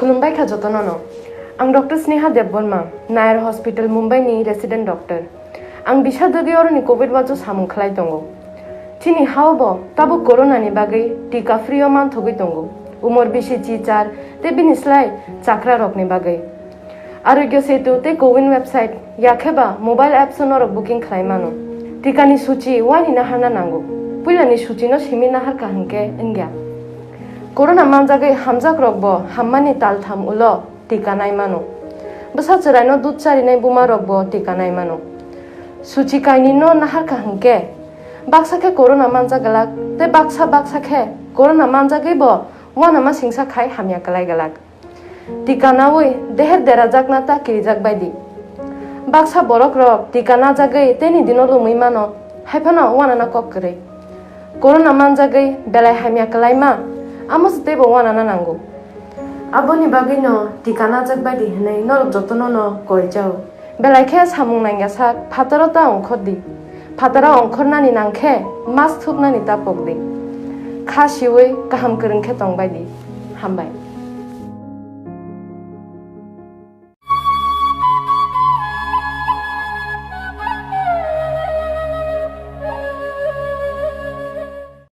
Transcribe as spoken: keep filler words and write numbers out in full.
Khulumbai kha jotono no. Ang Doctor Sneha Debbarma, Nair Hospital Mumbai ni resident doctor. Ang bisa dagi oroni covid watch o samung khlai tongo. Chini hao bo tabuk corona ni bagwi tika free o manthogwi tongo. Umor bisi chichar tei bini slai chakra rokni bagwi. Arogya Setu tei Cowin website yakheba mobile apps o norok booking khlai mano. Tikani suchi wani naharna nango. Puilani suchino simi naharkha hwnkhe wngya. Corona manjagwi hamjak rokbo hammani taltham ulo tika nai mano. Bwsa chwraino dud charinai buma rokbo tika nai mano. Suchi kainino naharkha hwnkhe baksa khe corona manjak glak tei baksa baksa khe corona manjagwibo wanama singsa khai hamya kwlai glak. Tika naui deher derajakna ta kirijak baidi. Baksa borok rok tika najagwi teni dino lumui mano, haiphano wanana kok kwrwi. Corona manjagwi belai hamya kwlaima, amo se teibo wanana nango. Aboni bagwino tika najak baidi hwnwi norok jotono no koi chao. Belai khe samung nangya sak phataro ta ongkhor di. Phataro ongkhornani nang khe mask thupnani ta pok di. Kha siui kaham kwrwng khe tong baidi. Hambai.